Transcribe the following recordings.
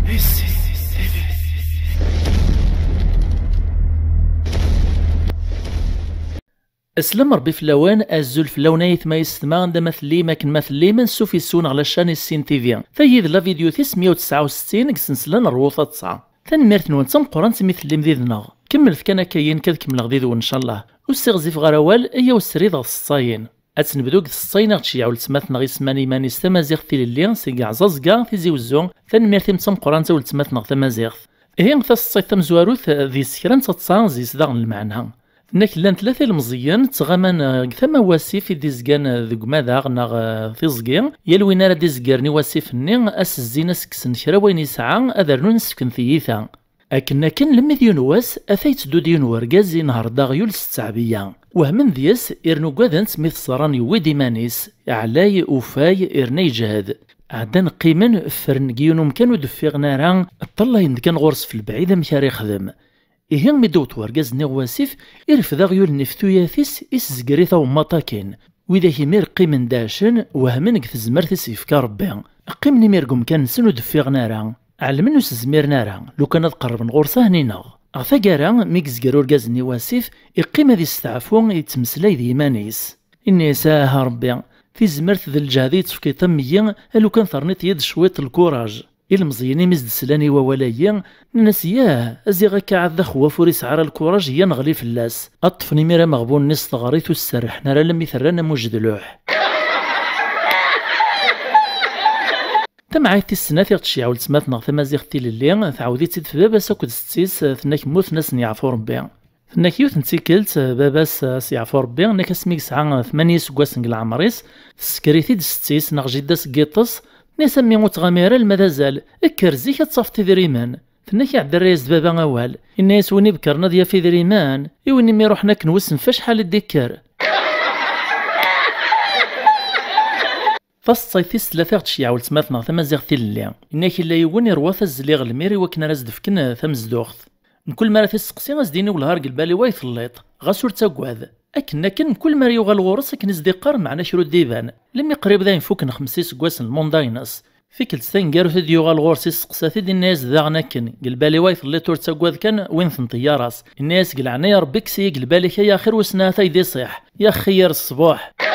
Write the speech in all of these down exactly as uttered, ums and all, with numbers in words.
Aslam Ṛebbi fell-awen, azul fell-awen ay atma yessetma, anda ma tellim, akken ma tellim, ansuf yes-wen ɣer la chaîne Issin T V. Tayi d la vidéo tis meyya u tesɛa u settin deg sensla n Rwu Taḍsa. Tanemmirt-nwen d tameqqrant imi tellim did-neɣ. Kemmlet kan akka, yinka ad kemmleɣ did-wen, ncallah. Ur ssiɣzifeɣ ara awal, ayaw srid ɣer tseḍsayin. Ad tt-nebdu deg tseḍsayin i ɣ-d-tceyyeɛ weltma-tneɣ isemman i yiman-is Tamaziɣt tilelli, seg Aɛẓaẓga, Tizi Wezzu. Tanemmirt-im d tameqqrant a weltma-tneɣ Tamaziɣt. Ihi, taseḍsayt tamezwarut, eh, deg-s kra n taḍsa, deg-s daɣen lmeɛna. Tenna-k llan tlata ilmeẓyen ttɣaman, eh, deg tama n wasif i d-izgan, eh, deg umadaɣ neɣ, eh, tiẓgi, yal win ara d-izegren i wasif-nni, ad s-zzin, ad s-kksen kra wayen yesɛa, ad rnun sefken tiyita. Akken akken, lemmi d yiwen wass, ata yetteddu-d yiwen wergaz inehher-d aɣyul s ttɛebiyya. Wehmen deg-s, irnu uggaden-tt mi t-ẓran yewwi-d iman-is, ɛlay, ufay, irna yejhed. Ɛeddan qqimen, ffren deg yiwen umkan ur d-ffiɣen ara, ṭṭallayen-d kan ɣur-s f lebɛid amek ara ixdem. Ihi, mi d-iwweḍ wergaz-nni ɣer wasif, irfed aɣyul-nni f tuyat-is, isezger-it awemmaṭ akin. Widak imir qqimen dɛecen, wehmen deg tezmert i s-yefka Ṛebbi. Qqimen imir deg umkan-nsen ur d-ffiɣen ara. Ɛelmen ur s-zmiren ara, lukan ad qerrben ɣur-s a hen-ineɣ. Ɣer taggara, mi yezger urgaz-nni wasif, iqqim ad isteɛfu, yettmeslay d yiman-is. Inna-yas: "Ah, a Ṛebbi, tizmert d lǧehd i yi-d-tefkiḍ am-yi, a lukan terniḍ-iyi-d cwiṭ n lkuraj." Ilmeẓyen imi s-d-slan i wawal-agi, nnan-as: "Yah, a ziɣ akka ɛad d axewwaf ur isɛi ara lkuraj, iyya neɣli fell-as." Ad ṭṭfen imir ameɣbun-nni s teɣrit ur s-serrḥen ara alammi t-rran am ujedluḥ. Tamɛayt tis snat i ɣ-d-tceyyeɛ weltma-tneɣ Tamaziɣt tilelli, tɛawed-itt-id f baba-s akked setti-s, tenna-k mmuten ad sen-yeɛfu Ṛebbi. Tenna-k yiwet n tikkelt, baba-s, ad s-yeɛfu Ṛebbi, tenna-k asmi yesɛa tmanya iseggasen deg leɛmer-is, tessker-it-id setti-s neɣ jida-s deg yiṭes, tenna-yas: "A mmi, ur ttɣimi ara alma d azal, kker zik ad tafeḍ idrimen." Tenna-k iɛedda rray-as-d baba awal, yenna-yas: "Win ibekkren ad yaf idrimen, i win imi iruḥen akken wissen f acḥal i d-ikker." Taseḍsayt tis tlata i ɣ-d-tceyyeɛ weltma-tneɣ Tamaziɣt tilelli. Inna-k illa yiwen irwa tazzelli ɣer lmir i wakken ara s-d-fken, eh, tamezduɣt. Mkul mi ara t-isteqsi, a s-d-yini: "Wellah ar deg lbal-iw ay telliḍ, ɣas ur ttaggad." Akken akken, mkul mi ara yuɣal ɣur-s akken i s-d-iqqar, meɛna kra ur d-iban. Lemmi qrib d ayen fukken xemsa iseggasen n lmunda-ines. Tikkelt taneggarut i d-yuɣal ɣur-s, isteqsa-t-id, inna-yas daɣen akken: "Deg lbal-iw ay telliḍ, ur ttaggad kan win n tṭeyyara-s." Inna-yas: "Deg leɛnaya Ṛebbi, kkes-iyi deg lbal-ik ay axir, wissen ahat ay d-iṣiḥ. Yaxxi yir ṣṣbuḥ."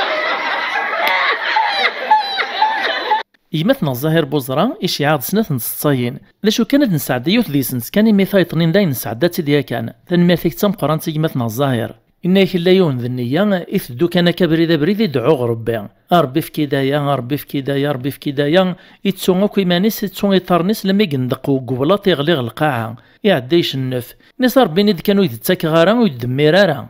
Gma-tneɣ Zahir Buẓra iceyyeɛ-aɣ-d snat n tseḍsayin. D acu kan, ad nesɛeddi yiwet deg-sent kan, imi tayeḍ-nni n dayen nesɛedda-tt-id yakan. Tanemmirt-ik d tameqqrant a gma-tneɣ Zahir. Inna-yak illa yiwen d nniya, iteddu kan akka abrid abrid, idɛu ɣer Ṛebbi. A Ṛebbi efk-id aya, a Ṛebbi efk-id aya, a Ṛebbi efk-id aya. Ittu akk iman-is, ittu iḍarren-is, lemmi yendeq deg ublaṭ, iɣli ɣer lqaɛa. Iɛedda icennef. Inna-s: "A Ṛebbi, ini-d kan ur yi-d-ttakeɣ ara, ur yi-d-demmir ara."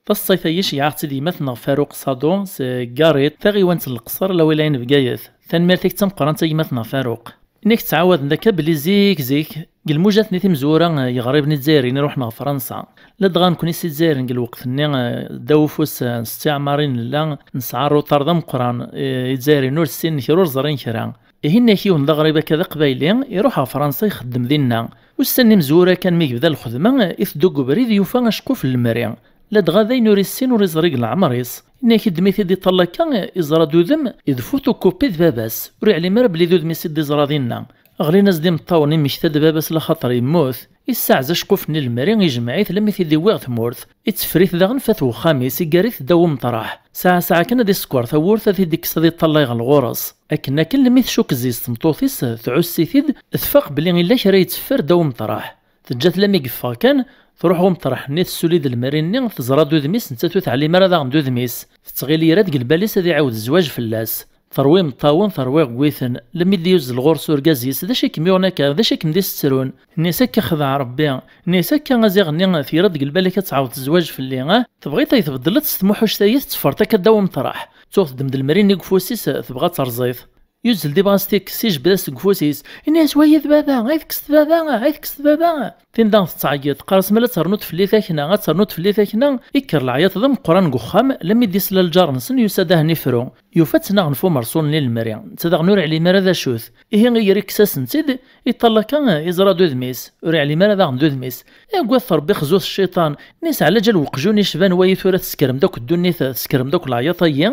Taseḍsayt-agi iceyyeɛ-aɣ-tt-id gma-tneɣ Faruq Ṣadu seg Garit, taɣiwant n Leqṣer, lawilaya n Bgayet. Tanemmirt-ik d tameqqrant a gma-tneɣ Faruq. Inna-k ttɛawaden-d akka belli zik, zik, deg lmujat-nni timezwura, eh, yeɣriben izzayriyen iruḥen ɣer Fransa. Ladɣa nekni s izzayriyen deg lweqt-nni, eh, ddaw ufus, eh, n Setti Ɛmar i nella, nesɛa aruṭar d ameqqran, eh, izzayriyen ur ssinen kra, ur ẓrin kra. Ihi inna-k yiwen d aɣrib akka d aqbayli, iruḥ ɣer Fransa ixeddem dinna. Ussan n imezwura kan mi yebda lxedma, iteddu deg ubrid yufa aceqquf n lemri. Ladɣa d ayen ur issin ur iẓri deg leɛmer-is. Inna-k ddem-it-id iṭall akka, iẓra-d udem d fotokopi d baba-s. Ur iɛlim ara belli d udem-is i d-iẓra dinna. Ɣlin-as-d imeṭṭawen, immekta-d baba-s laxaṭer yemmut. Issaɛez aceqquf-nni lemri, ijmeɛ-it lemmi t-id-iwwi ɣer tmurt. Itteffer-it daɣen f at wexxam-is, iggar-it ddaw umeṭraḥ. Saɛa saɛa kan ad isekkeṛ tawwurt, ad t-id-ikkes ad iṭṭallay ɣer ɣur-s. Akken akken, lemmi tcukk zzi-s tmeṭṭut-is, tɛuss-it-id, tfaq belli illa kra yetteffer ddaw umeṭraḥ. Teǧǧa-t lammi yeffeɣ kan, truḥ ɣer umeṭraḥ-nni, tessuli-d lemri-nni, teẓra-d udem-is, nettat ur teɛlim ara daɣen d udem-is. Tettɣil ira deg lbal-is ad iɛawed zzwaǧ fell-as. Terwi imeṭṭawen, terwi iɣewwiten. Lemmi d-yuzzel ɣur-s urgaz-is: "D acu i kem-yuɣen akka? D acu i kem-d-isettrun?" Inna-yas: "Akka xedɛeɣ Ṛebbi." Inna-yas: "Akka a ziɣ-nni, tegra deg lbal-ik ad tɛawdeḍ zzwaǧ fell-i, ah? Tebɣiḍ ad yi-tbeddleḍ s tmuḥuct-ayi, tetteffreḍ akka ddaw umeṭraḥ." Tuɣ teddem-d lemri-nni deg ufus-is, tebɣa ad terẓ-it. Yuzzel-d ibɣa s tikkes, ijbed-as deg ufus-is. Inna-yas: "Wayi d baba, ay tekkes d baba, ay tekkes d baba." Tinda tettɛeyyiḍ, teqqar-as: "Ma la ternuḍ fell-i takna, ad ternuḍ fell-i takna." Ikker leɛyaḍ d ameqqran deg uxxam, lammi d-isla lǧar-nsen yusa-d ahen ifru. Yufa ttnaɣen f umerṣul-nni lemri, netta daɣen ur iɛlim ara d acu-t. Ihi iger ikkes-asen-tt-id, iṭṭal akka, iẓra-d udem-is, ur iɛlim ara daɣen d udem-is. Aggadet Ṛebbi, xzut cciṭan. Inna-yas: "Ɛlaǧal weqjun icban wayi, tura teskrem-d akk ddunit, teskrem-d akk leɛyaḍ-ayi?"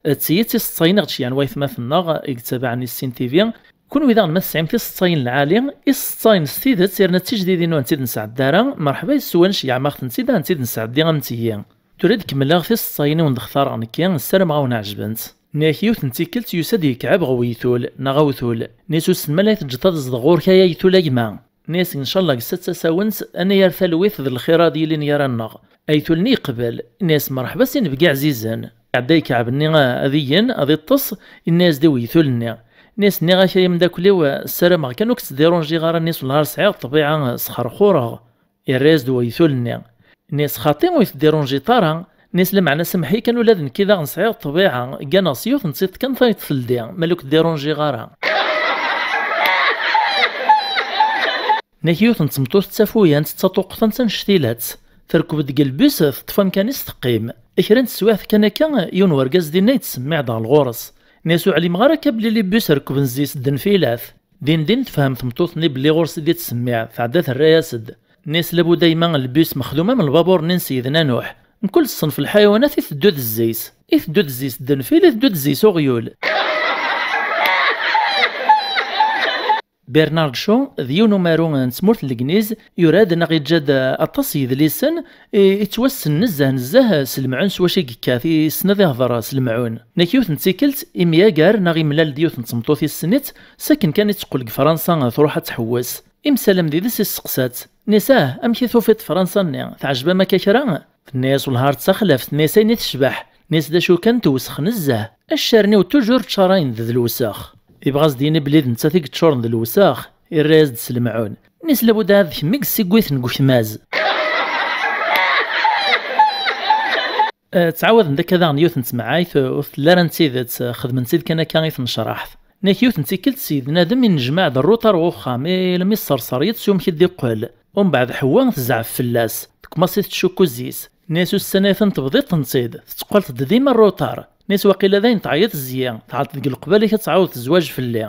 D tiyi d tiseḍsayin i ɣ-d-ceyyɛen waytmaten-nneɣ i yettabaɛen Issin T V. Kunwi daɣen ma tesɛim tiseḍsayin lɛali, iseḍsayen s tidet yerna d tijdidin ur tent-id-nesɛedda ara, merḥba yes-wen, ceyyɛem-aɣ-tent-id ad tent-id-nesɛeddi am tiyi. Tura ad kemmleɣ tiseḍsayin i wen-d-xtareɣ nekki, ssarameɣ ad wen-ɛejbent. Nniɣ-ak yiwet n tikkelt yusa-d yekɛeb ɣer uytul, neɣ awtul. Nni-as wissen ma la teǧǧeḍ ad zdeɣ ɣur-k ay aytul a gma. Nni-as ncallah deg-s ad tasawent, anayer talwit d lxir ad yilin gar-aneɣ. Aytul-nni yeqbel, nni-as merḥba s inebgi ɛzizen. Iɛedda yekɛeb-nni ad igen, ad iṭṭes, inna-as-d i uytul-nni. Nni-as nniɣ-ak ay ameddakel-iw, ssarameɣ kan ur k-ttdiṛunjiɣ ara, nni-as wellah ar sɛiɣ ṭṭbiɛa sxerxureɣ. Irra-yas-d waytul-nni. Nni-as xaṭi ur yi-teddirunjiḍ ara. Nni-as lameɛna semmeḥ-iyi kan ula d nekki daɣen sɛiɣ ṭṭbiɛa, gganeɣ s yiwet n tiṭ kan tayeḍ teldi, ma ur k-ddirunjiɣ ara. Nni-ak yiwet n tmeṭṭut d tafuyant d taṭuqtant annect-ilat. Terkeb deg lbus, teṭṭef amkan-is teqqim. Kra n teswiɛt kan akka, yiwen wergaz dinna yettsemmiɛ-d ɣer ɣur-s. Nni-as ur ɛlimeɣ ara akka belli libus rekben zzi-s ddnfilat. Din din tefhem tmeṭṭut-nni belli ɣur-s i d-ittsemmiɛ, tɛedda terra-yas-d. Nni-as labuda yemma lbus mexdum am lbabur-nni n Seydna Nuḥ. Mkul ṣṣenf lḥayawanat iteddu-d zzi-s. Iteddu-d zzi-s ddnfil, iteddu-d zzi-s uɣyul. Bernard Shaw d yiwen umaru n tmurt n Legniz, yura-d neɣ yeǧǧa-d aṭas n yedlisen i, yettwassen nezzeh nezzeh s lemɛun s wacu i yekkat, yessen ad ihder s lemɛun. Nni-ak yiwet n tikkelt, imyagar neɣ imlal-d yiwet n tmeṭṭut yessen-itt, sakken kan i teqqel deg Fransa truḥ ad tḥewwes. Imsalam did-s, isseqsa-tt. Nni-as ah, amek i tufiḍ Fransa-nni? Teɛjeb-am akka kra? Tenna-yas wellah ar d taxlaft, nni-as ayen i tecbeḥ. Nni-as d acu kan tewsex nezzeh. Accaren-iw toujours ččarayen-d d lewsex. Yebɣa ad s-d-yini belli d nettat i yeččuren d lewsex. Irra-yas-d s lemɛun. Nni-as labuda d kemm i yessiggiten deg ukmaz. Eh, ttɛawaden-d akka daɣen yiwet n temɛayt, eh, ur telli ara n tidet, eh, xedmen-tt-id kan akka i tnecraḥt. Nni-ak yiwet n tikkelt Sidna Adem inejmaɛ-d rruṭar n uxxam, ilemmi sserser-it s umek i d-iqqel. Umbeɛd Ḥewwa tezɛef fell-as, tekmaṣ-it tcukku zzi-s. Nni-as ussan-a atan tebdiḍ-tent-id, tetteqqaleḍ-d dima rruṭar. Nni-as waqila dayen teɛyiḍ zzi-, tɛelleḍ deg leqbal-ik ad tɛawdeḍ zzwaǧ fell-i.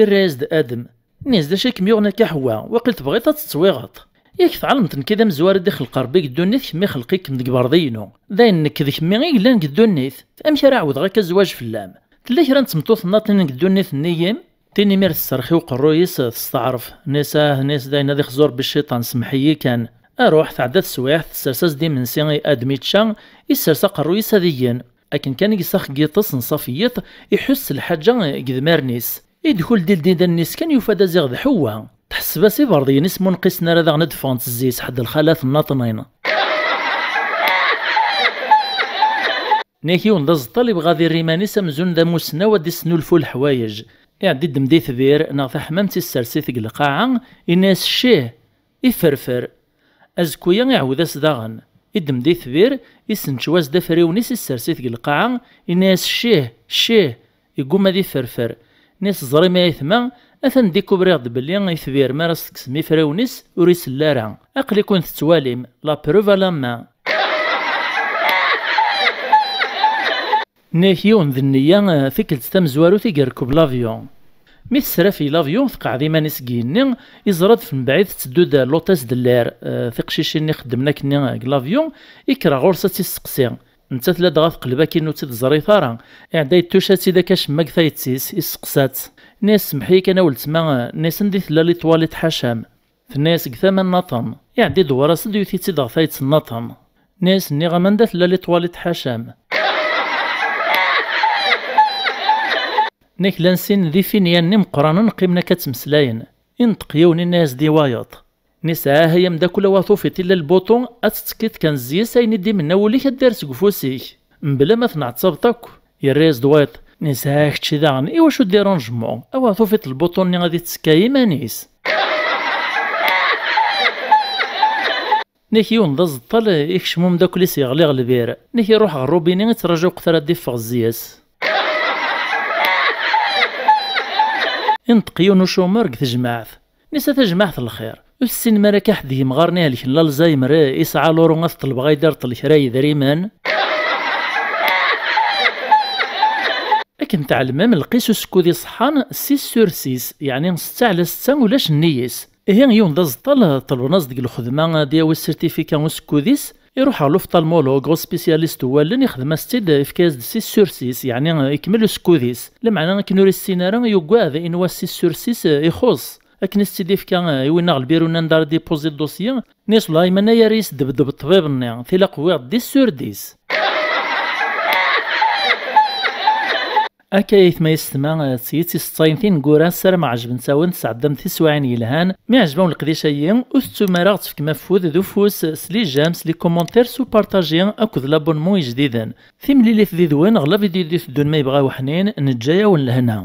Irra-yas-d Adem. Nni-as d acu i kem-yuɣen akka Ḥewwa, waqil tebɣiḍ ad tettwiɣeḍ. Yak tɛelmeḍ nekki d amezwar i d-ixleq Ṛebbi deg ddunit, kemm ixleq-ikem deg berḍ-inu. Dayen nekk d kemmi i yellan deg ddunit, amek ara ɛawdeɣ akka zzwaǧ fell-am? Tella kra n tmeṭṭut nnaṭin deg ddunit-nni-im? Tin imir tesserx i uqerruy-is, testeɛref. Nni-as ah, nni-as dayen ad ixzu Ṛebbi cciṭan, semmeḥ-iyi kan. Aruḥ, tɛedda teswiɛt, tessers-as-d imensi i Adem ičča, issers aqerruy-is ad igen. Akken kan i isax deg yiṭes n ṣafiyiṭ, iḥuss s lḥaǧa deg idmaren-is. Idkul di ldidan-is kan yufa-d aziɣ d Ḥewwa. Tḥesseb-as iberḍiyen-is munqisen ara daɣen ad d-ffɣent zzi-s ḥedd lxalat nnaṭnin. Nni-ak yiwen d aẓeṭṭal ibɣa ad irr iman-is amzun d amussnaw ad d-isnulfu leḥwayeǧ. Iɛedda iddem-d itbir neɣ taḥmamt issers-it deg lqaɛa, inna-yas ccih, iferfer. Azekku-ya iɛawed-as daɣen. Iddem-d itbir, issencew-as-d afriwen-is issers-it deg lqaɛa, inna-yas ccih, ccih, iggumma ad iferfer. Nni-as ẓer imi aytma, atan dikubriɣ-d belli itbir mi ara s-tekksem ifriwen-is ur isell ara. Aql-iken tettwalim, la preuve à la main. Nni-ak yiwen d nniya, eh, tikkelt tamezwarut i yerkeb l'avion. Mi tesrafeg l'avion, teqɛed iman-is deg yigenni, iẓra-d f mebɛid tetteddu-d l'hôtesse de l'air, eh, tiqcicin-nni xeddmen akkenni deg l'avion, ikker ɣur-s ad tt-isseqsi. Nettat ladɣa teqleb akin ur tt-id-ẓrit ara. Iɛedda yettuca-tt-id akka acemma deg tayet-is, isseqsa-tt. Nni-as semmeḥ-iyi kan a weltma, nni-as anda i tella litwalit ḥaca-m? Tenna-yas deg tama nnaṭen. Iɛedda idewwer-as-d yut-itt-id ɣer tayet nnaṭen. Nni-as nniɣ-am anda tella litwalit ḥaca-m? Nni-ak llan sin d ifinyanen imeqqranen qqimen akka ttmeslayen. Inṭeq yiwen inna-yas-d i wayeḍ. Nni-as ah ay ameddakel a wa tufiḍ illa lbuṭu ad tettekkiḍ kan zzi-s ayen i d-imenna wul-ik ad d-ires deg ufus-ik. Mebla ma tenɛettabeḍ akk. Yerra-yas-d wayeḍ. Nni-as ah kečči daɣen iwacu ddiranjement? A wa tufiḍ lbuṭu-nni ad ittekka iman-is. Nni-ak yiwen d aẓeṭṭal ikcem umeddakel-is yeɣli ɣer lbir. Nni-ak iruḥ ɣer rubini ittraǧu uqet ara d-iffeɣ zzi-s. Inṭeq yiwen ucumur deg tejmaɛt. Nni-as a tajmaɛt n lxir, ur tessinem ara akka ḥedd yemɣaren ihelken l'Alzheimer, isɛa l'euro ad t-ṭelbeɣ ad yi-d-ireṭṭel kra n yedrimen? Akken tɛelmem, lqis usekkud iṣeḥḥan six sur six, yeɛni setta ɛla setta ulac nnig-s. Ihi yiwen d aẓeṭṭal ṭelben-as deg lxedma ad d-yawi certificat usekkud-is, Iruḥ ɣer l'ophtalmologue, ɣer spécialiste n wallen, ixdem-as-tt-id, ifka-yas-d six sur six, yeɛni ikemmel usekkud-is. Lameɛna akken ur issin ara, yugad, inwa six sur six ixuṣ. Akken i s-tt-id-ifka i winna ɣer lbiru-nni anda ara d-ippuẓi le dossier, nni Sulayman ay ar yesdebdeb ṭṭbib-nni, tilaq wwiɣ dix sur dix. Akka aytma yessetma, d tidet iseṭṭayen tineggura, ssarameɣ ɛejbent-awen, tesɛeddam tiswiɛin yelhan. Mi ɛejben-awen leqdic-agi, ur tettum ara ad tefkem afud d ufus s les j'aime, s les commentaires, s upartaji akked l'abonnement ijdiden. Timlilit did-wen ɣer la vidéo d-iteddun ma yebɣa uḥnin, neǧǧa-yawen lehna.